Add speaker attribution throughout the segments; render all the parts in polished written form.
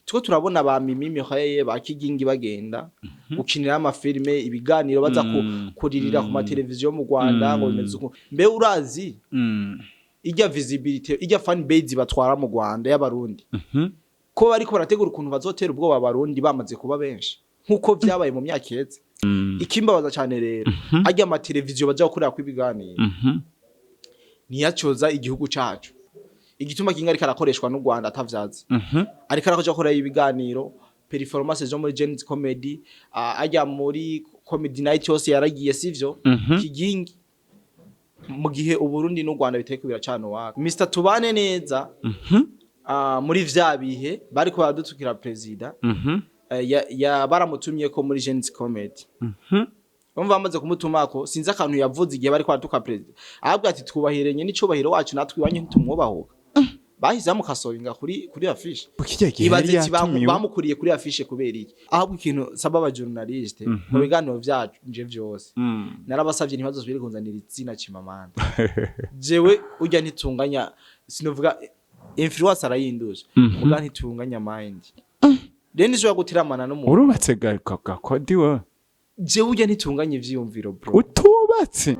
Speaker 1: Tuko turabona ba Mimi Mihaye, ba Kigingi bagenda gukinira amafilme, ibiganiro, baza kuririra ku mateleviziyo mu Rwanda ngo bimeze uko. Mbe urazi ijya visibility, ijya fan base batwara mu Rwanda y'Abarundi, ko bariko barategura ukuntu bazotera ubwoba Abarundi bamaze kuba benshi, nkuko vyabaye mu myaka iheze? Ikimbabaza cyane rero, ajya amateleviziyo baja gukorera ko ibiganiro ntiyacoza igihugu cacu. Igituma kinga ariko arakoreshwa n'u Rwanda atavyazi, ariko arakoja gukora ibiganiro, performance zo muri Gen-Z Comedy, ajya muri Comedy Night yose yaragiye, sivyo? Kigingi, mu gihe Uburundi n'u Rwanda bitariko biracana uwaka. Mr Tubane neza, muri vya bihe bariko baradutukira president, ya baramutumye ko muri Gen-Z Comedy. Bumva bamaze kumutumako, sinzi akantu yavuze igihe bariko baratuka president, ahubwo ati: "Twubahire nyene icubahiro wacu, natwe iwanyu ntitumwubahuka." Bahise bamukasoringa kuri affiche.
Speaker 2: Kirya gihe
Speaker 1: Ibaze
Speaker 2: yari
Speaker 1: ati
Speaker 2: yatumiwe.
Speaker 1: Bamukuriye kuri affiche kubera iki? Ahubwo ikintu saba aba journaliste mu biganiro vyacu nje vyose, narabasavye ntibazosubire kunzanira izina Chimamanda. Jewe urya ntitunganya, sinovuga influence arayinduje, muga ntitunganya mind. Rero ntishobora gutiramana n'umuntu.
Speaker 2: Urubatse gakodi we?
Speaker 1: Jewe urya ntitunganya ivyiyumviro, bro.
Speaker 2: Utubatse.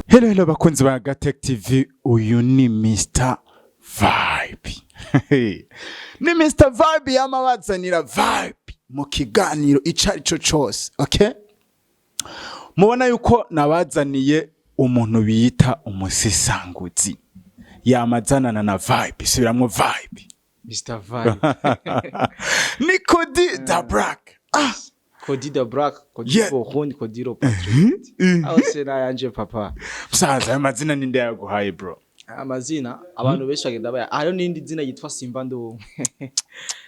Speaker 2: Hello, hello bakunzi ba Gatech TV, uyu ni Mr Vibe, ni Mr Vibe yama bazanira vibe mu kiganiro ico ari cyo cose. Okay, mubona yuko nabazaniye umuntu bita umusesanguzi, yamazanana na vibe. Subiramwo vibe.
Speaker 1: Mr Vibe.
Speaker 2: Ni Kodi da Black. Ah.
Speaker 1: Kodi the Black, Kodi Burundi, Kodi le Patriot. Aho se nayanje, papa.
Speaker 2: Musaza, ayo mazina ninde yaguhaye, bro?
Speaker 1: Amazina abantu benshi bagenda baya, hariho n'indi zina yitwa Simba Ndumwe,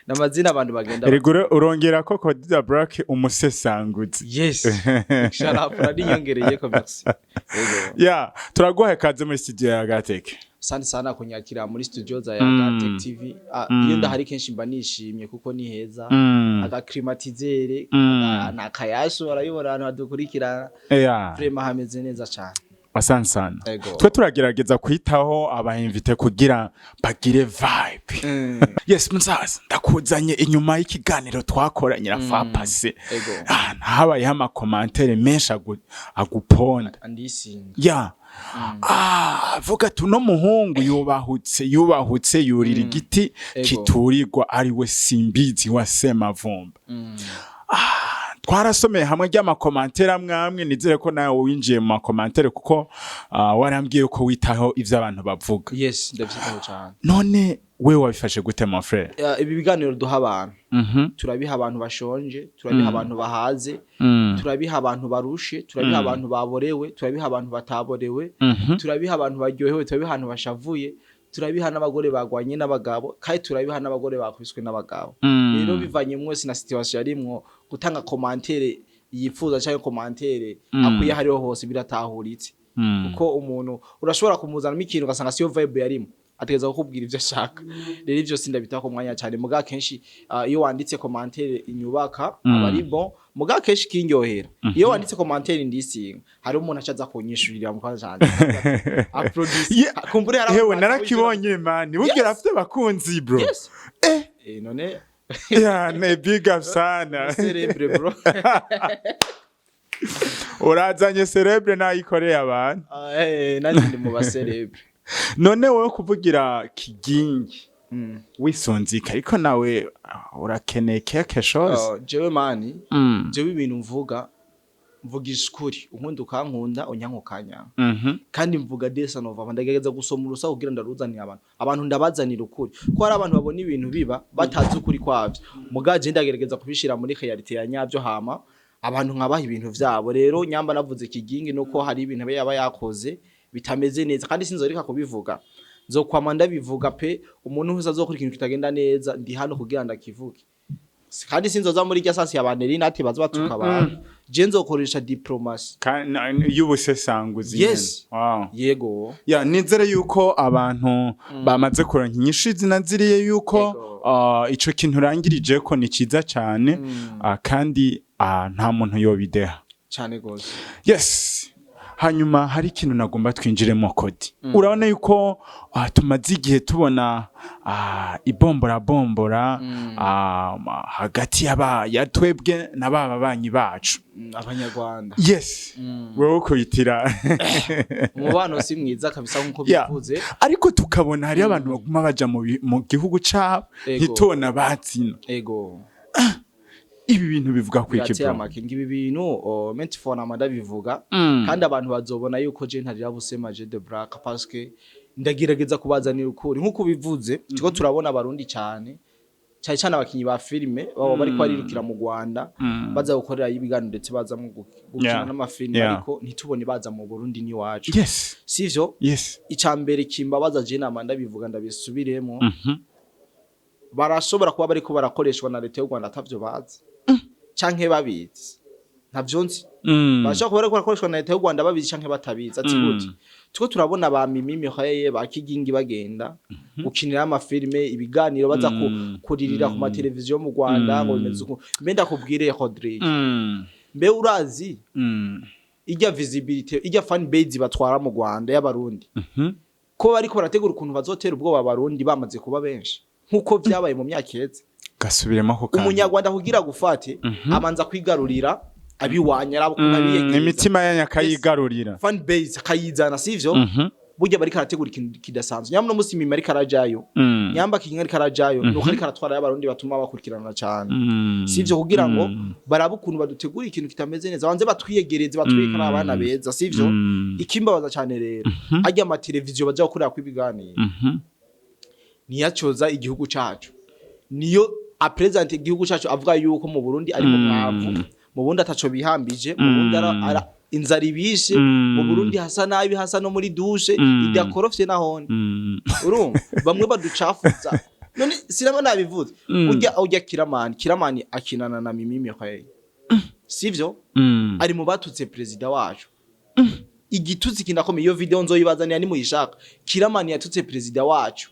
Speaker 1: n'amazina abantu bagenda.
Speaker 2: Erega urongera ko Kodi da Black umusesanguzi.
Speaker 1: Yes, shut up, narinyongereye ko, merci. Yego.
Speaker 2: Ya, turaguhaye kaze muri studio ya Gateke.
Speaker 1: Asante sana kunyakira muri studio za Yaga Tech TV. Ah, iyo ndahari kenshi mba nishimye kuko ni heza, aga climatiseur na kayasho, arayibona abantu badukurikirana. Vraiment hameze neza cyane.
Speaker 2: Asante sana.
Speaker 1: Yego.
Speaker 2: Twe turagerageza kwitaho aba invités kugira bagire vibe. Yes, musaza, ndakuzanye inyuma y'ikiganiro twakoranye na Fapase.
Speaker 1: Yego.
Speaker 2: Ah, habayeho ama commentaires menshi aguponda.
Speaker 1: Andisinga.
Speaker 2: Ya, ah, avuga ati uno muhungu yubahutse, yubahutse yurira igiti kiturirwa, ari we Simbizi wa Semavumba. Twarasomeye hamwe ry'ama commentaires amwe amwe. Nizere ko nawe winjiye mu ma commentaires, kuko warambwiye ko witaho ivyo abantu bavuga.
Speaker 1: Yes, ndavyitaho cyane.
Speaker 2: None we wabifashe gute, mon frère?
Speaker 1: Ibi biganiro duha abantu, turabiha abantu bashonje, turabiha abantu bahaze, turabiha abantu barushe, turabiha abantu baborewe, turabiha abantu bataborewe, turabiha abantu baryohewe, turabiha abantu bashavuye, turabiha n'abagore bagwanye n'abagabo, kandi turabiha n'abagore bakubiswe n'abagabo. Rero bivanye mwese na situation yarimwo, gutanga commentaire yifuza cyangwa commentaire akwiye hariho hose biratahuritse, kuko umuntu urashobora kumuzanamo ikintu ugasanga siyo vibe yarimo, ategereza kukubwira ivyo ashaka. Rero ivyo sindabitaho ku mwanya cyane, muga kenshi iyo wanditse commentaire inyubaka aba ari bon. Muga kenshi kindyohera iyo wanditse commentaire ndisinga, hari umuntu acaza kunyishurira mu kaza cyane, applaudisse. Kumbure hari
Speaker 2: Hewe,
Speaker 1: abantu
Speaker 2: narakibonye man, burya afite abakunzi, bro.
Speaker 1: Yes.
Speaker 2: Eh.
Speaker 1: Eh, none.
Speaker 2: Yeah, ne big up sana.
Speaker 1: Célèbre, bro.
Speaker 2: Urazanye célèbre nayikoreye abantu.
Speaker 1: Ah, nanjye ndi mu ba célèbre.
Speaker 2: None wowe kuvugira Kigingi wisonzika, ariko nawe urakeneye quelque chose.
Speaker 1: Oh, jewe man, jewe ibintu mvuga, mvugisha ukuri. Unkunda ukankunda, unyanka ukanyanka. Kandi mvuga desa nova, ndagerageza gusoma urusa kugira ndaruzanire abantu. Abantu ndabazanira ukuri, ko hari abantu babona ibintu biba batazi ukuri kwavyo, mugaje ndagerageza kubishira muri réalité ya nyavyo, hama abantu nkabaha ibintu vyabo. Rero nyamba navuze Kigingi, nuko hari ibintu aba yaba yakoze bitameze neza, kandi sinzoreka kubivuga, nzokwama ndabivuga pe. Umuntu wese azokora ikintu kitagenda neza, ndi hano kugira ndakivuge, kandi sinzoza muri rya sasi ya banerinati baza batuka abantu. Je nzokoresha diplomatie
Speaker 2: y'ubusesanguzi
Speaker 1: Yes.
Speaker 2: nyene. Wow.
Speaker 1: Yego.
Speaker 2: Ya, nizere yuko abantu bamaze kuronka inyishu izina ziriye yuko ico kintu urangirije ko ni ciza cane, kandi nta muntu yobideha.
Speaker 1: Cane gose.
Speaker 2: Yes. Hanyuma hari ikintu nagomba twinjiremo, Kodi. Urabona yuko tumaze igihe tubona ibombora bombora hagati y'aba ya twebwe na ba babanyi bacu.
Speaker 1: Abanyarwanda.
Speaker 2: Yes, wewe kuyitira.
Speaker 1: Umubano si mwiza kabisa nkuko bivuze.
Speaker 2: Ariko tukabona hariyo abantu baguma baja mu gihugu cabo, ntitubona batsino. Ibi bintu bivuga ku iki,
Speaker 1: Birateye
Speaker 2: bro?
Speaker 1: amakenga ibi bintu. Maintes fois nama ndabivuga, kandi abantu bazobona yuko je ntarira busema, je de black, parce que ndagerageza kubazanira ukuri. Nkuko bivuze, turiko turabona Abarundi cyane cyane cyane abakinyi ba filime baba bariko barirukira mu Rwanda, baza gukorera ibiganiro, ndetse baza mu gukina n'amafilime, ariko ntitubone baza mu Burundi n'iwacu. Sivyo?
Speaker 2: Yes.
Speaker 1: Icambere kimbabaza, je nama ndabivuga, ndabisubiremo, barashobora kuba bariko barakoreshwa na leta y'u Rwanda atavyo bazi, canke babizi, ntavyo nzi. Barashobora kuba bariko barakoreshwa na leta y'u Rwanda babizi canke batabizi. Ati gute? Tuko turabona ba Mimi Mihaye, ba Kigingi bagenda gukinira amafilime, ibiganiro, baza kuririra ku mateleviziyo mu Rwanda ngo bimeze uku. Mbe ndakubwire, Rodrigue, mbe urazi irya visibility, irya fan base batwara mu Rwanda y'Abarundi, ko bariko barategura ukuntu bazotera ubwoba Abarundi bamaze kuba benshi, nkuko vyabaye mu myaka iheze?
Speaker 2: Gasubiremo ako kantu.
Speaker 1: Umunyarwanda kugira gufate, amanza kwigarurira abiwanya, araba ukuntu abiyegereza.
Speaker 2: Imitima yanyu akayigarurira.
Speaker 1: Fan base akayizana, sivyo? Burya bariko arategura ikintu kidasanzwe. Nyamara uno musi Mimi ariko arajayo, nyamba Kigingi ariko arajayo, nuko ariko aratwara y'Abarundi batuma bakurikirana cane, sivyo? Kugira ngo barabe ukuntu badutegura ikintu kitameze neza, banze batwiyegereze, batwereke ari abana beza, sivyo? Ikimbabaza cane rero, arya amateleviziyo baja gukorera ibiganiro niyacoza igihugu cacu, niyo apresente igihugu cacu, avuga yuko mu Burundi ari mu mwavu, mu Burundi ataco bihambije, mu Burundi inzara ibishe, mu Burundi hasa nabi, hasa no muri douche idakorofye nahone. Urumva bamwe baducafuza. None sinaba nabivuze? Urya Kiramani akinana na Mimi Mihaye, sivyo? Ari mu batutse perezida wacu igitutsi kinakomeye. Iyo video nzoyibazanira nimuyishaka. Kiramani yatutse perezida wacu.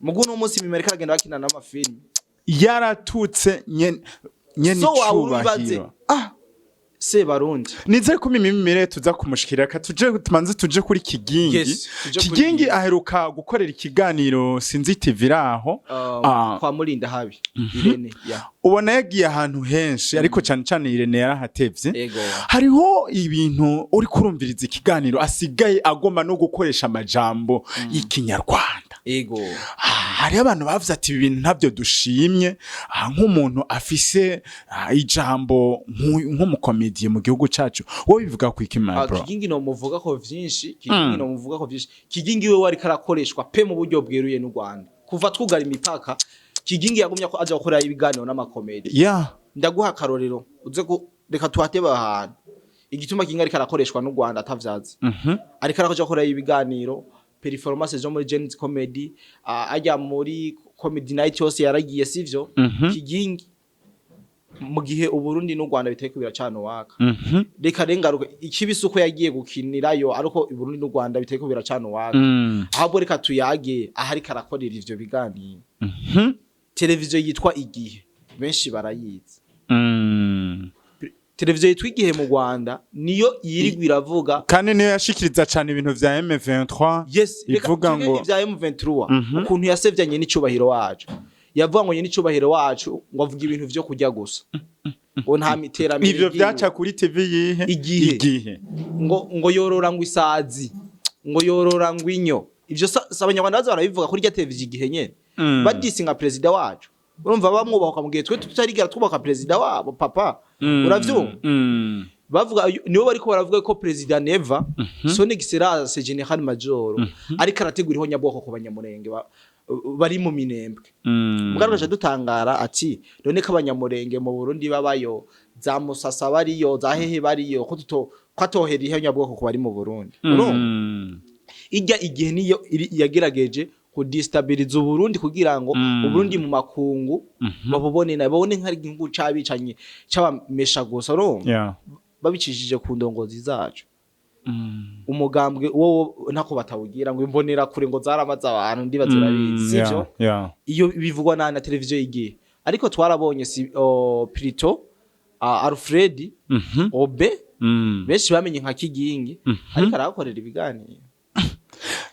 Speaker 1: Mugu no munsi Mimi ariko aragenda bakinana n'amafilme.
Speaker 2: Yaratutse nyene
Speaker 1: So wawe uribaze.
Speaker 2: icubahiro.
Speaker 1: Ah, se Barundi.
Speaker 2: Nizere ko Mimi Mire tuza kumushikira. Ka tuje tumanze tuje kuri Kigingi.
Speaker 1: Yes, tuje kuri
Speaker 2: Kigingi
Speaker 1: Kigingi.
Speaker 2: aheruka gukorera ikiganiro, sinzi TV iraho.
Speaker 1: Kwa Murinda habi Irene ya.
Speaker 2: Ubona yagiye ahantu henshi, ariko cyane cyane Irene yarahatevye. Hariho ibintu uri kurumviriza ikiganiro, asigaye agomba no gukoresha amajambo y'Ikinyarwanda. Hariho abantu bavuze ati ibi bintu ntabyo dushimye. Nk'umuntu afise ijambo nk'umukomediye mu gihugu cacu, wowe bivuga ku iki, my bro?
Speaker 1: Kigingi no muvuga ko vyinshi. Kigingi no muvuga ko vyinshi. Kigingi we wari karakoreshwa pe mu buryo bweruye n'u Rwanda. Kuva twugara imipaka, Kigingi yagumye ko aja gukora ibiganiro n'amakomedi. Ndaguha akarorero, uze ku reka tuhateba ahantu igituma Kigingi ariko arakoreshwa n'u Rwanda atavyazi. Ariko araja gukora ibiganiro, performance zo muri Gen-Z Comedy, ajya muri Comedy Night yose yaragiye, sivyo? Kigingi mu gihe Uburundi n'u Rwanda bitariko biracana uwaka, reka rengaruke ikibi si uko yagiye gukinirayo, ariko Uburundi n'u Rwanda bitariko biracana uwaka. Ahubwo reka tuyage aho ariko arakorera ivyo biganiro. Televiziyo yitwa Igihe, benshi barayizi. Televiziyo yitwa Igihe mu Rwanda niyo yirirwa iravuga.
Speaker 2: Kandi niyo yashikiriza cyane ibintu vya M23.
Speaker 1: Yes, reka
Speaker 2: Ivuga
Speaker 1: tuvuge
Speaker 2: ngo
Speaker 1: ivya M23, ukuntu yasevyanye n'icubahiro wacu. Yavuga ngo nyene icubahiro wacu ngo avuga ibintu vyo kurya gusa, ngo nta iterambere
Speaker 2: Ivyo
Speaker 1: ryiwe.
Speaker 2: vyaca kuri TV yihe?
Speaker 1: Igihe.
Speaker 2: Igihe.
Speaker 1: Ngo yorora ngo isazi, ngo yorora ngo inyo. Ivyo si Abanyarwanda baza barabivuga kuri rya televiziyo Igihe nyene, badisinga perezida wacu. Urumva bamwubaka mu gihe twe tutarigera twubaka perezida wabo papa. Uravyumva? Bavuga nibo bariko baravuga ko perezida Neva, son excellence général major, ariko arategura ihonyabwoko ku Banyamurenge bari mu Minembwe. Mugabo gaca dutangara ati none ko Abanyamurenge mu Burundi babayo, za Musasa bariyo, za hehe bariyo, ko tuto ko atohera ihonyabwoko ku bari mu Burundi? Urumva? Ijya Igihe niyo yagerageje kudistabiliza Uburundi kugira ngo Uburundi mu makungu babubone nabi, babone nk'ari igihugu c'abicanyi, c'abamesha gusa. Urumva? Babicishije ku ndongozi zacu. Umugambwe wo ntako batawugira ngo imbonera kure ngo zaramaze abantu, ndibaza urabizi, sivyo?
Speaker 2: Yeah.
Speaker 1: Iyo bivugwa na televiziyo Igihe. Ariko twarabonye si Plito Alfred Obe. Benshi bamenye nka Kigingi, ariko arahakorera ibiganiro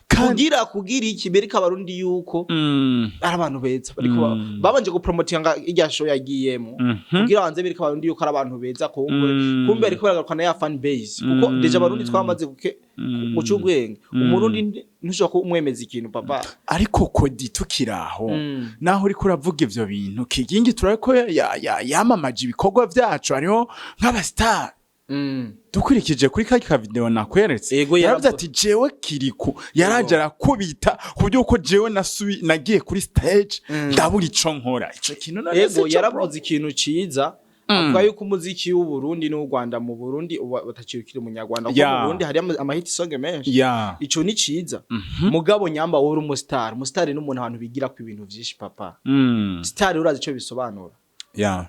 Speaker 2: Kandi
Speaker 1: kugira iki? Bereka Abarundi yuko ari abantu beza, bariko babanje gupromotinga irya show yagiyemo kugira banze bereka Abarundi yuko ari abantu beza. Kumbure kumbe ariko baragarukana ya fan base, kuko déjà Abarundi twamaze guca ubwenge. Umurundi ntushobora kumwemeza ikintu, papa.
Speaker 2: Ariko Kodi, tukiraho, naho uriko uravuga ivyo bintu, Kigingi turabona ko yamamaje ibikorwa vyacu, hariho nk'aba star. Dukurikije kuri ka video nakweretse,
Speaker 1: Ego,
Speaker 2: yaravuze ati jewe Kiriku yaraje arakubita ku buryo uko jewe nagiye kuri stage ndabura ico nkora, ico kintu none
Speaker 1: Ego,
Speaker 2: si co, bro.
Speaker 1: Yaravuze ikintu ciza, avuga yuko umuziki w'u Burundi n'u Rwanda, mu Burundi uba batakiri umunyarwanda, kuko mu Burundi hari ama hit song menshi. Ico ni ciza, mugabo nyamba wowe uri umustar, umustar ni umuntu abantu bigira ku ibintu vyinshi, papa. Star urazi ico bisobanura?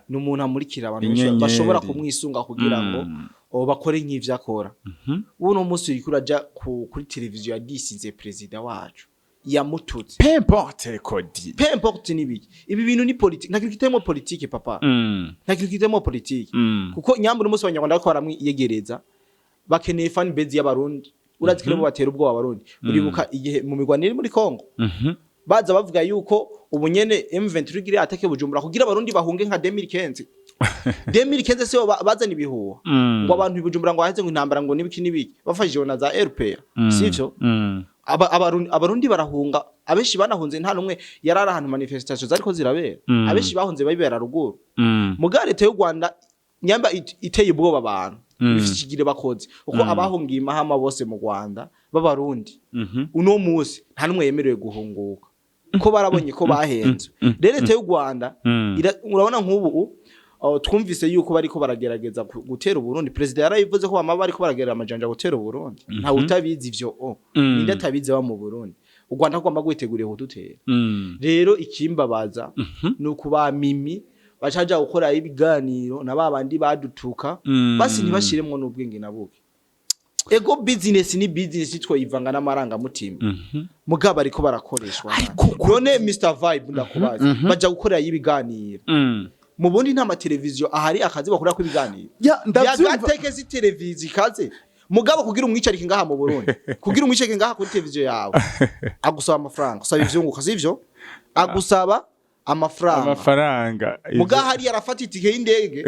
Speaker 1: Ni umuntu amurikira abantu benshi
Speaker 2: Inyenyeri.
Speaker 1: bashobora kumwisunga kugira ngo bakore nk'ivyo akora. Uno munsi uriko uraja kuri televiziyo yadisize perezida wacu, yamututse.
Speaker 2: Peu importe, Kodi.
Speaker 1: Peu importe n'ibiki, ibi bintu ni politiki, nta kintu kitarimo politiki, papa. Nta kintu kitarimo politiki, kuko nyamba uno munsi Abanyarwanda bariko baramwiyegereza, bakeneye fan base y'Abarundi. Urazi ko nibo batera ubwoba Abarundi. Uribuka igihe mu mirwano iri muri Congo baza bavuga yuko ubu nyene M23 igira attaque Bujumbura kugira Abarundi bahunge nka 2015. 2015 sibo bazana ibihuha ngo abantu i Bujumbura ngo haheze ngo intambara, ngo nibiki nibiki, bafashije na za RPA, sivyo? Abarundi barahunga, abenshi banahunze, nta numwe yarari ahantu manifestation zariko zirabera. Abenshi bahunze babibera ruguru. Muga leta y'u Rwanda nyamba iteye ubwoba abantu, bifite ikigire bakoze kuko abahungiye imahama bose mu Rwanda b'Abarundi, uno munsi nta numwe yemerewe guhunguka, ko barabonye ko bahenzwe. Rero leta y'u Rwanda urabona nk'ubu twumvise yuko bariko baragerageza gutera Uburundi. Perezida yarabivuze ko bama bariko baragerera amajanja gutera Uburundi. Ntawe utabizi ivyo o ninde atabizi aba mu Burundi? U Rwanda rugomba rwiteguriye kudutera. Rero ikimbabaza ni ukuba Mimi bacaja gukora ibiganiro na babandi badutuka, basi ntibashiremwo n'ubwenge na buke. Ego, business ni business, twoyivanga n'amarangamutima, mugabo ariko barakoreshwa.
Speaker 2: Ariko
Speaker 1: None Mr Vibe, ndakubaza, baja gukorera ibiganiro mu bundi, nta mateleviziyo ahari akazi bakorera ko ibiganiro?
Speaker 2: Ya, ndavyumva.
Speaker 1: Yagateke si televiziyo ikaze, mugabo kugira umwicarike ngaha mu Burundi, kugira umwicarike ngaha kuri televiziyo yawe, agusaba amafaranga, usaba ivyunguka, sivyo? Agusaba amafaranga.
Speaker 2: Amafaranga.
Speaker 1: Mugabo hariya arafata itike y'indege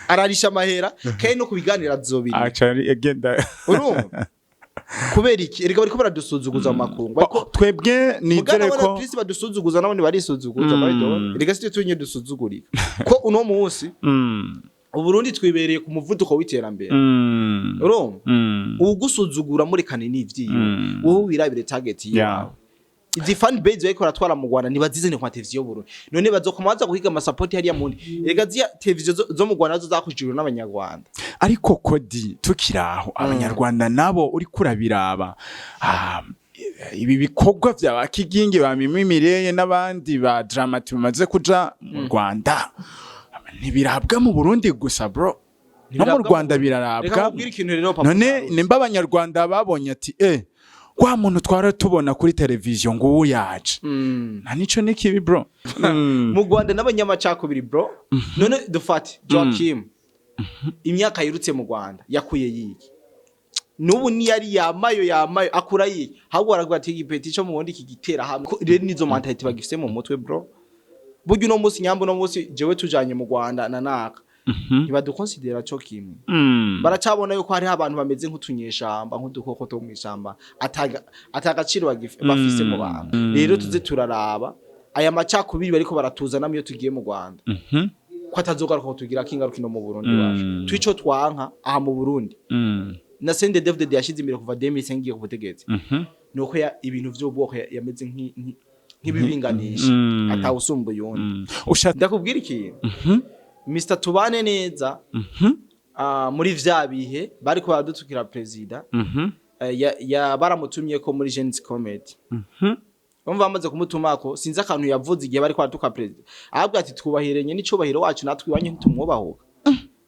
Speaker 1: ararisha amahera, kandi no kubiganira azobiri.
Speaker 2: Aca agenda.
Speaker 1: Urumva kubera iki? Erega bariko baradusuzuguza mu makungu.
Speaker 2: Twebwe nizere
Speaker 1: mugabo
Speaker 2: ko
Speaker 1: Chris badusuzuguza, nabone barisuzuguza. By the way, erega si twe tunye dusuzugurika, ko uno munsi Uburundi twibereye ku muvuduko w'iterambere. Urumva, uwugusuzugura murekane n'ivyiwe. Wowe wirabire target yawe. Izi fan base bariko baratwara mu Rwanda ntibazizane ku televiziyo y'Uburundi. None bazokoma baza guhiga amasapoti hariya mundi? Erega ziya televiziyo zo mu Rwanda zo zakujijwe n'Abanyarwanda.
Speaker 2: Ariko Kodi, tukiraho, Abanyarwanda nabo uriko urabiraba, ibi bikorwa vya ba Kigingi, ba Mimi Mireye n'abandi ba Dramati bamaze kuja mu Rwanda, ntibirabwa mu Burundi gusa, bro, no mu
Speaker 1: Ntibirabwa
Speaker 2: Rwanda
Speaker 1: Reka
Speaker 2: birarabwa.
Speaker 1: nkubwire ikintu rero, papa.
Speaker 2: None
Speaker 1: Carlos.
Speaker 2: nimba Abanyarwanda babonye ati wa muntu twara tubona kuri televiziyo ngo ubu yaje, nta nico ni kibi, bro.
Speaker 1: Mu Rwanda n'abanyamacakubiri, bro. None dufate Joachim, imyaka yirutse mu Rwanda yakuye yiki? N'ubu niyari yamayo yamayo akura yiki? Ahubwo baravuga ati igipeti cyo mu bundi kigitera hamwe. Rero nizo mentality bagifise mu mutwe, bro. Burya uno munsi, nyamba uno munsi jewe tujanye mu Rwanda na naka, ntibadukonsidera co kimwe. Baracabona yuko hariho abantu bameze nk'utunyeshamba, nk'udukoko two mw'ishamba, atagaciro bafise mu bantu. Rero tuze turaraba aya macakubiri bariko baratuzanamo iyo tugiye mu Rwanda, ko atazogaruka kutugira ingaruka ino mu Burundi wacu. Twico twanka aha mu Burundi na CNDD-FDD yashize imbere kuva 2005 ngiye ku butegetsi, nuko ibintu vy'ubwoko yameze nk'ibibinganisha, atawusumba uyundi. Ndakubwira ikintu, Mr Tubane neza. Muri vya bihe bariko baradutukira perezida, ya baramutumye ko muri Gen-Z Comedy. Bumva bamaze kumutumako, sinzi akantu yavuze igihe bariko baratuka perezida, ahubwo ati twubahire nye n'icubahiro wacu, natwe iwanyu ntitumwubahuka.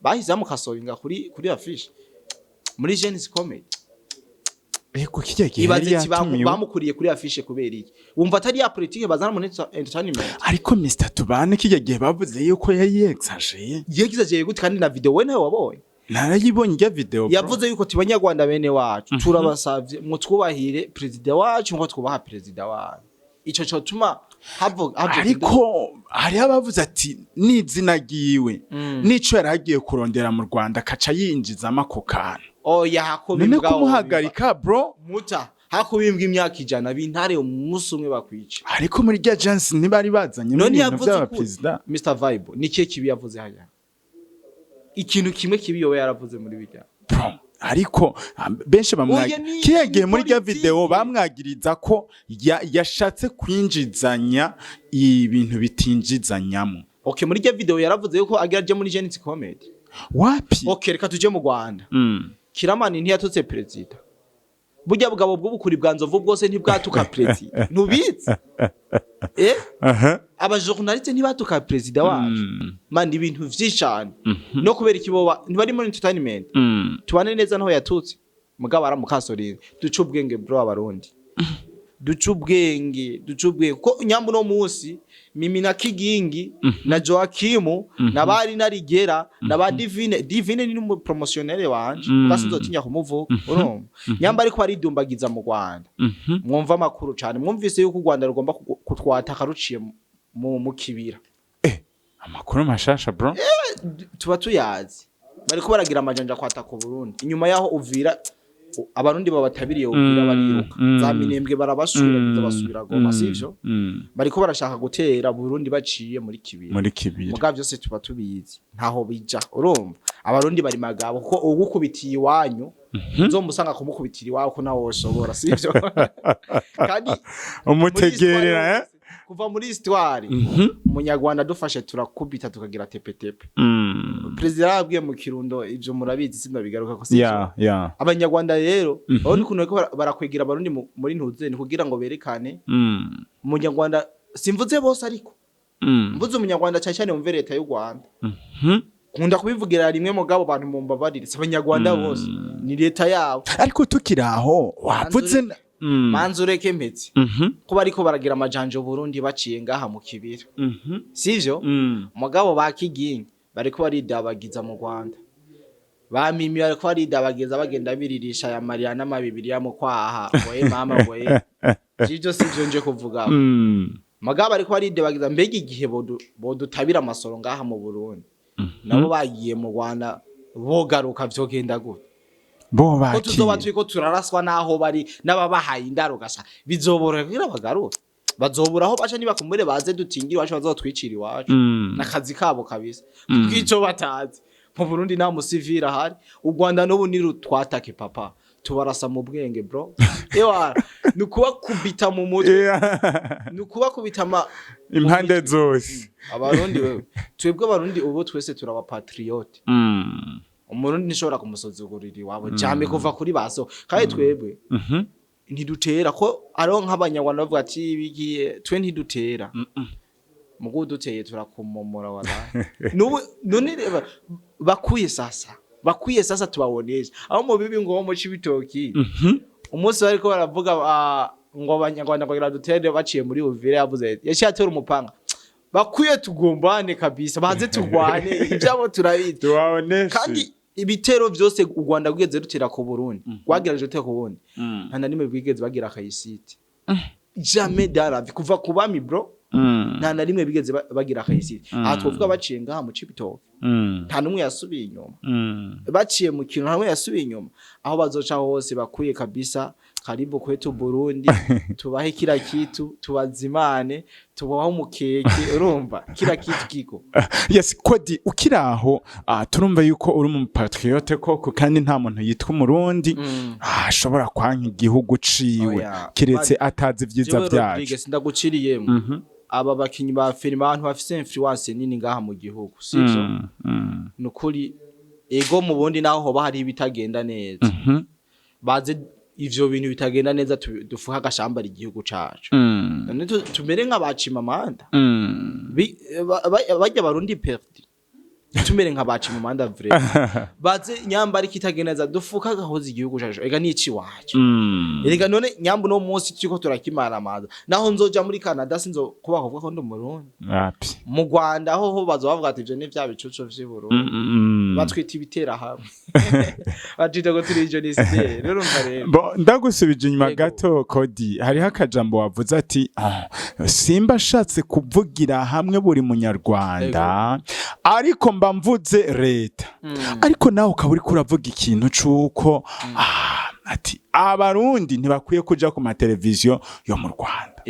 Speaker 1: Bahise bamukasoringa kuri affiche muri Gen-Z Comedy.
Speaker 2: Ego, kijya gihe
Speaker 1: Ibaze
Speaker 2: yari
Speaker 1: ati
Speaker 2: yatumiwe.
Speaker 1: Bamukuriye kuri affiche kubera iki? Wumva atari ya politike bazana muri entertainment?
Speaker 2: Ariko Mr Tubane, kijya gihe bavuze yuko yari yexageye.
Speaker 1: Yexageye gute kandi na video we nawe wabonye?
Speaker 2: Narayibonye irya video, bro.
Speaker 1: Yavuze yuko tibanyarwanda bene wacu, turabasavye mutwubahire perezida wacu nko twubaha perezida wanyu. Ico cotuma havuga.
Speaker 2: Ariko hariho abavuze ati n'izina ryiwe n'ico yari agiye kurondera mu Rwanda, akaca yinjizamo ako kantu.
Speaker 1: Oya, hako
Speaker 2: None
Speaker 1: bimbwa
Speaker 2: kumuhagarika, bro?
Speaker 1: Muta hakubimbwa imyaka 100, bintare umunsi umwe bakwica.
Speaker 2: Ariko muri rya jansi ntibari bazanye
Speaker 1: None
Speaker 2: ibintu
Speaker 1: yavuze
Speaker 2: vy'abaperezida.
Speaker 1: Mr Vibe, ni kihe kibi yavuze hajya? Ikintu kimwe kibi yowe yaravuze muri bijya?
Speaker 2: Bro, ariko benshi bamwagira
Speaker 1: Oya,
Speaker 2: kiriya gihe
Speaker 1: ni
Speaker 2: muri rya
Speaker 1: politike.
Speaker 2: video bamwagiriza ko yashatse kwinjizanya ibintu bitinjizanyamo.
Speaker 1: Okay, muri rya video yaravuze yuko agira aje muri Gen-Z Comedy.
Speaker 2: Wapi.
Speaker 1: Okay, reka tuje mu Rwanda. Kiramani ntiyatutse perezida? Burya bugabo bw'ubukuri bwa nzovu bwose ntibwatuka perezida? Ntubizi, eh?
Speaker 2: Aha.
Speaker 1: Abajournaliste ntibatuka perezida wacu? Man, ibintu vyinshi cyane. No kubera ikiboba ntibari muri entertainment. Tubane neza naho yatutse, mugabo aramukasorinze. Duce ubwenge, bro. Abarundi duce ubwenge, duce ubwenge, kuko nyambu no munsi Mimi na Kigingi na Joakimu na bari na Rigera na ba Divine. Divine ni umu promotionnaire wanje, mm. Sinzotinya kumuvuga. Urumva nyamba ariko aridumbagiza mu Rwanda. Mwumva amakuru cyane, mwumvise yuko u Rwanda rugomba kutwataka ruciye mu kibira.
Speaker 2: Eh, amakuru mashasha, bro.
Speaker 1: Tuba tuyazi, bariko baragira amajanja kwataka Burundi. Inyuma yaho Uvira, Abarundi babatabiriye Uvira, bariruka za Minembwe, barabasubira, basubira Goma, sivyo? Bariko barashaka gutera Burundi baciye muri kibira.
Speaker 2: Muri kibira.
Speaker 1: Mugabo byose tuba tubizi, ntaho bija. Urumva Abarundi bari magabo, kuko ugukubitiye iwanyu uzomusanga kumukubitira iwawe, ko nawe woshobora, sivyo? Kandi
Speaker 2: umutegerera, eh?
Speaker 1: Kuva muri histoire, Umunyarwanda dufashe turakubita, tukagira tepetepe. Perezida yarabwiye mu Kirundo, ivyo murabizi, sinabigaruka ko, sivyo?
Speaker 2: Ya.
Speaker 1: Abanyarwanda rero urabona ukuntu bariko barakwegera Abarundi muri ntuzeni kugira ngo berekane. Umunyarwanda, simvuze bose, ariko mvuze Umunyarwanda cyane cyane, wumve leta y'u Rwanda. Nkunda kubivugira rimwe, mugabo bantu mumbabarire, si Abanyarwanda bose, ni leta yabo.
Speaker 2: Ariko tukiri aho wavuze
Speaker 1: Manzi ureke mpetse ko bariko baragira amajanja Burundi baciye ngaha mu kibira, sivyo? Mugabo ba Kigingi bariko baridabagiza mu Rwanda, ba Mimi bariko baridabagiza, bagenda biririsha aya Mariya n'amabibiriya mu kwaha, ngoye mama ngoye. Ivyo sivyo nje kuvuga. Mugabo bariko baridabagiza. Mbega igihe bodutabira amasoro ngaha mu Burundi, nabo bagiye mu Rwanda, bogaruka vyogenda gute?
Speaker 2: Bo
Speaker 1: Ko tuzoba
Speaker 2: bakiye
Speaker 1: turiko turaraswa naho bari n'ababahaye indaro, gasa bizoborohera kugira bagaruke? Bazobura aho baca. Nibakumbure baze dutingire iwacu, bazotwicira iwacu. N'akazi kabo kabisa, kuko batazi mu Burundi nta musivile ahari. U Rwanda n'ubu nirutwatake, papa, tubarasa mu bwenge, bro. Ewa, ni ukubakubita mu mutwe. Ni ukubakubita ama
Speaker 2: Impande zose.
Speaker 1: Abarundi wewe, twebwe Abarundi ubu twese turaba patriote. Umurundi ntishobora kumusuzugurira iwabo cyane kuva kuri baso. Kandi twebwe ntidutera, ko ariho nk'Abanyarwanda bavuga ati bigiye. Twe ntidutera, mugu duteye turakumomora wala. Nubu none reba, bakwiye sasa, bakwiye sasa tubabonesha aho mu bibi ngo mu Cibitoki. Umunsi bariko baravuga ngo Abanyarwanda ngo dutere baciye muri Uvira, yavuze, yaciye atera umupanga: "Bakwiye tugombane kabisa, baze turwane, ibyabo turabizi."
Speaker 2: Tubaboneshe.
Speaker 1: Kandi ibitero byose u Rwanda rwigeze rutera ku Burundi, rwagerageje gutera ku Burundi, nta na rimwe bwigeze bagira réussite, jamais dans la vie, kuva ku bami, bro. Nta na rimwe bigeze bagira réussite. Aha twovuga baciye ngaha mu Cibitoke, nta n'umwe yasubiye inyuma. Baciye mu kintu, nta n'umwe yasubiye inyuma. Aho bazoca hose bakwiye kabisa, karibu kwetu Burundi, tubahe kila kitu, tubazimane, tubahe umukeke. Urumva kila kitu kiko.
Speaker 2: Yes, Kodi, ukiri aho, turumva yuko uri umu patriote koko, kandi nta muntu yitwa Umurundi ashobora kwanka igihugu ciwe,
Speaker 1: Oya.
Speaker 2: kiretse atazi ivyiza
Speaker 1: Jewe
Speaker 2: vyaco.
Speaker 1: Rodriguez, ndaguciriyemo. Aba bakinyi ba filime, abantu bafise influence nini ngaha mu gihugu, sivyo? Nukuri ego, mu Burundi naho hoba hari ibitagenda neza, baze ivyo bintu bitagenda neza dufuhe agashambara igihugu cacu. None tumere nk'abacimamanda. Barya Barundi perdi. Tumere nka baci mu manda vrai, baze nyamba ariko itageneza dufuka gahoza igihugu cacu, ega nici wacu. Erega none nyambu no munsi turiko turakimara amaza, naho nzoja muri Canada sinzo kuba kuvuga ko ndi Umurundi.
Speaker 2: Wapi.
Speaker 1: Mu Rwanda ho bazoba bavuga ati ivyo ni vya bicucu vy'i Burundi. Batwita ibitera hamwe, batwita ko turi génocidaires. Rero urumva rero.
Speaker 2: Bo ndagusubije inyuma
Speaker 1: Yego.
Speaker 2: gato, Kodi, hariho akajambo wavuze ati simba ashatse kuvugira hamwe buri munyarwanda, ariko mba mvuze leta. Ariko nawe ukaba uriko uravuga ikintu c'uko ati Abarundi ntibakwiye kuja ku mateleviziyo yo mu Rwanda.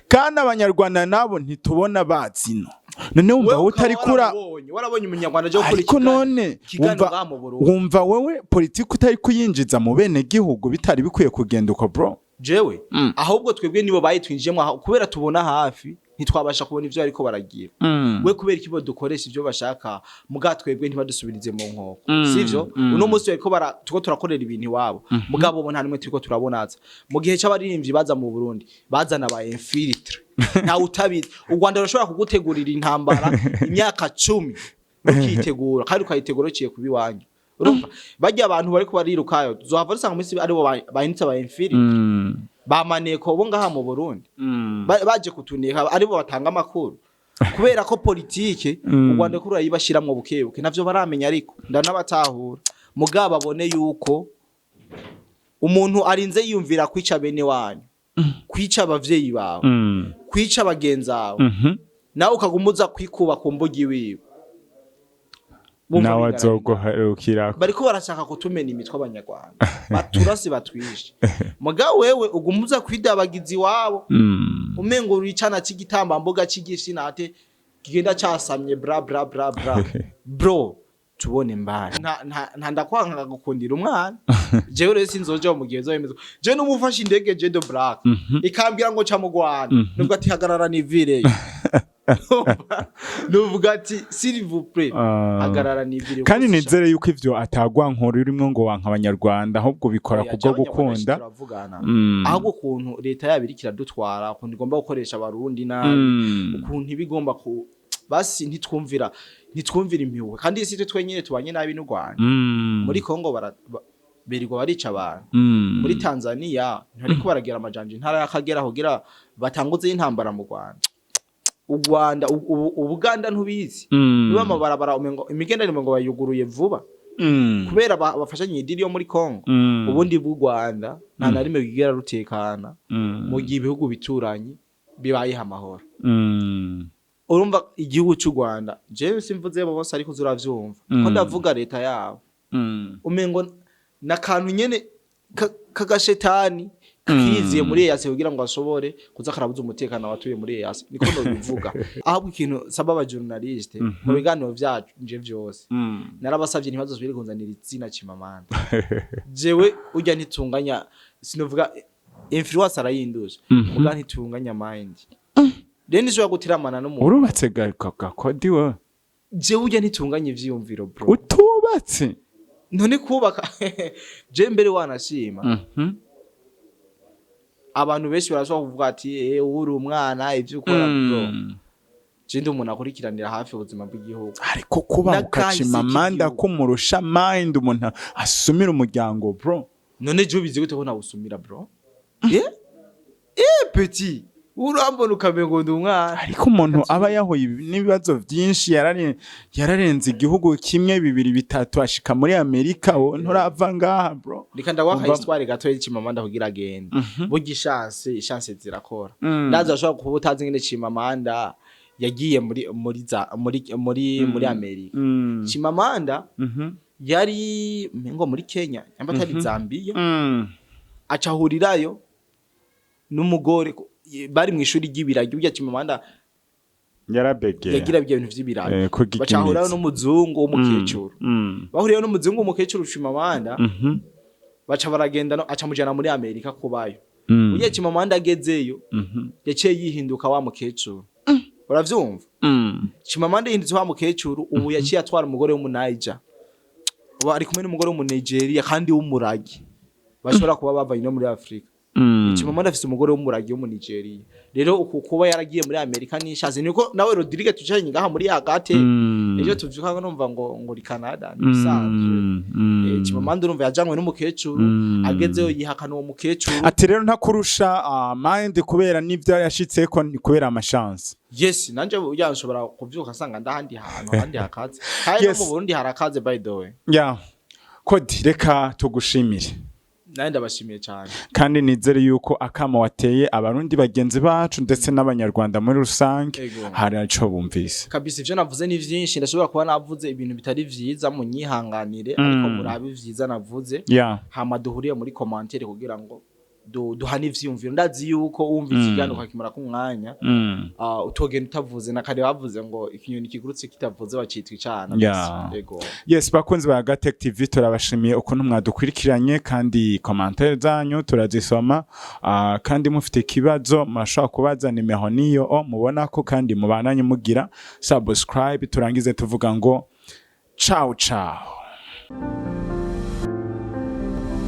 Speaker 2: Kandi Abanyarwanda nabo ntitubona bazino. None wumva
Speaker 1: Wewe
Speaker 2: wowe utari
Speaker 1: ukaba
Speaker 2: kura
Speaker 1: warabonye umunyarwanda aje gukora
Speaker 2: ariko none
Speaker 1: ikiganiro
Speaker 2: wumva
Speaker 1: ngaha mu Burundi.
Speaker 2: Wumva wewe politiki utari kuyinjiza mu bene gihugu bitari bikwiye kugenda uko, bro?
Speaker 1: Jewe ahubwo twebwe nibo bayitwinjiyemo kubera tubona hafi, ntitwabasha kubona ivyo ariko baragira. We kubera ikibo dukoresha ivyo bashaka, muga twebwe ntibadusubirize mu nkoko. Sivyo? Uno munsi bariko bara tuko turakorera ibintu iwabo, mugabo bo nta nimwe turiko turabonaza. Mu gihe c'abaririmbyi baza mu Burundi, bazana ba infiltrés, ntawe utabizi. U Rwanda rushobora kugutegurira intambara imyaka 10 ukitegura, kandi ukayitegura uciye kuba iwanyu. Urumva barya abantu bariko barirukayo, tuzohava dusanga munsi aribo bahindutse ba infiltrés, bamaneko bo ngaha mu Burundi. Baje kutuneka, aribo batanga amakuru, kubera ko politike u Rwanda ko rurayibashiramwo bukebuke, navyo baramenya. Ariko ndanabatahura, mugabo babone yuko umuntu arinze yiyumvira kwica bene wanyu, kwica abavyeyi bawe, kwica bagenzi bawe, nawe ukaguma uza kwikuba ku mbuga iwiwe. Bumva
Speaker 2: nawe
Speaker 1: bigaragara.
Speaker 2: Azoguherukirako.
Speaker 1: Bariko barashaka kutumena imitwe Abanyarwanda, baturase batwishe, mugabo wewe uguma uza kwidabagiza iwabo. Umengo uri icana c'igitambambuga c'igifyinate kigenda casamye, bra bra bra bra bro, tubone mbali. Nta ndakwanga gukundira umwana. Jewe rero sinzoja mu gihe zoyemeza. Je n'umufashe indege je do black ikambwira ngo ca mu Rwanda, nubwo ati hagarara nivireyo, nuvuga ati s'il vous plaît, hagarara nivire.
Speaker 2: Kandi nizere yuko ivyo atagwa nkuru urimwo ngo wanka Abanyarwanda, ahubwo bikora
Speaker 1: Oya,
Speaker 2: kubwo
Speaker 1: jewe Abanyarwanda
Speaker 2: gukunda.
Speaker 1: turavugana. Ahubwo ukuntu leta yabo iriko iradutwara, ukuntu igomba gukoresha Abarundi nabi, ukuntu iba igomba ku basi ntitwumvira impuhwe. Kandi isi twe twenyine tubanye nabi n'u Rwanda. Muri Kongo birirwa barica abantu. Muri Tanzania ntibariko baragera amajanja intara y'Akagera kugira batanguze intambara mu Rwanda. U Rwanda, Ubuganda ntubizi? Niba amabarabara umengo imigenderanire umengo bayuguruye vuba kubera bafashanye idiri yo muri Kongo. Ubundi bw'u Rwanda nta na rimwe bwigera rutekana mu gihe ibihugu bituranyi bibayeho amahoro. Urumva igihugu cy'u Rwanda, jewe simvuze bose, ariko uravyumva ko ndavuga leta yabo. Umengo nakantu nyene kagashetani kiziye muri EAC kugira ngo ashobore kuza karabuza umutekano abatuye muri EAC, niko nobivuga. Ahubwo ikintu saba aba journaliste mu biganiro vyacu nje vyose, narabasavye ntibazosubire kunzanira izina Chimamanda. Jewe urya ntitunganya, sinovuga influence arayinduje, muga ntitunganya mind. Rero ntishobora gutiramana n'umuntu.
Speaker 2: Urubatse Gakodi we?
Speaker 1: Jewe urya ntitunganya ivyiyumviro, bro.
Speaker 2: Utubatse?
Speaker 1: None kubaka je mbere wanashima, abantu benshi barashobora kuvuga ati uri umwana ivyo ukora, bro. Je ndi umuntu akurikiranira hafi ubuzima bw'igihugu.
Speaker 2: Ariko kuba
Speaker 1: N'akahise
Speaker 2: ukacima amanda
Speaker 1: k'igihugu.
Speaker 2: kumurusha mind, umuntu asumira umuryango, bro.
Speaker 1: None je ubizi gute ko nawusumira, bro? Petit, urambona ukamengo ndi umwana.
Speaker 2: Ariko umuntu aba yahuye n'ibibazo byinshi, yararenze igihugu kimwe, bibiri, bitatu, ashika muri Amerika, wowe nturava ngaha, bro.
Speaker 1: Reka ndaguha
Speaker 2: Umva-
Speaker 1: histoire gato y'Chimamanda kugira agende. Burya ishanse zirakora. Ndazi ashobora kuba utazi ngene Chimamanda yagiye muri muri za muri muri muri Amerika. Chimamanda yari ngo muri Kenya, nyamba atari Zambia, aca ahurirayo n'umugore bari mu ishuri ry'ibiragi. Burya Chimamanda
Speaker 2: Yarabegera.
Speaker 1: yagira ibyo bintu vy'ibiragi.
Speaker 2: Kurya
Speaker 1: Baca ahurirayo
Speaker 2: imitsi.
Speaker 1: n'umuzungu w'umukecuru. Bahuriyeyo n'umuzungu w'umukecuru Chimamanda, baca baragenda no aca mujana muri Amerika kubayo. Burya Chimamanda agezeyo, yaciye yihinduka wa mukecuru. Uravyumva? Chimamanda yihindutse wa mukecuru. Ubu yaciye atwara umugore w'umunayija, ubu ari kumwe n'umugore w'umunigeria kandi w'umuragi, bashobora kuba bavanye no muri Afrika. Chimamanda afise umugore w'umuragi wo mu Nigeria. Rero uku kuba yaragiye muri Amerika n'ishazi, niko nawe Rodrigue tucaranye ngaha muri Agate, ejo tuvyuka numva ngo uri Canada, ntibisanzwe. Chimamanda urumva yajanywe n'umukecuru, agezeyo yihakana uwo mukecuru.
Speaker 2: Ati rero ntakurusha mind kubera n'ivyo yashitseko ni kubera amashansi.
Speaker 1: Yes, nanje burya nshobora kuvyuka nsanga ndahandi hantu, ahandi hakaze, kandi no mu Burundi harakaze, by the way.
Speaker 2: Ya Kodi, reka tugushimire.
Speaker 1: Nawe ndabashimiye cyane.
Speaker 2: Kandi nizere yuko akamo wateye Abarundi bagenzi bacu ndetse n'Abanyarwanda muri rusange hari ico bumvise.
Speaker 1: Kabisa, ivyo navuze ni vyinshi. Ndashobora kuba navuze ibintu bitari vyiza, munyihanganire, ariko murabe ivyiza navuze, hama duhuriye muri commentaire kugira ngo duhane ivyiyumviro. Ndazi yuko wumva ikiganiro ukakimara k'umwanya, utogenda utavuze. Na kare bavuze ngo ikinyoni kigurutse kitavuze bacitwa icana. Yego.
Speaker 2: Yes, bakunzi ba Gatech TV, turabashimiye ukuntu mwadukurikiranye, kandi commentaire zanyu turazisoma. Kandi mufite ikibazo murashobora kubaza, nimero niyo o mubona ko, kandi mubananye mugira subscribe. Turangize tuvuga ngo ciao ciao.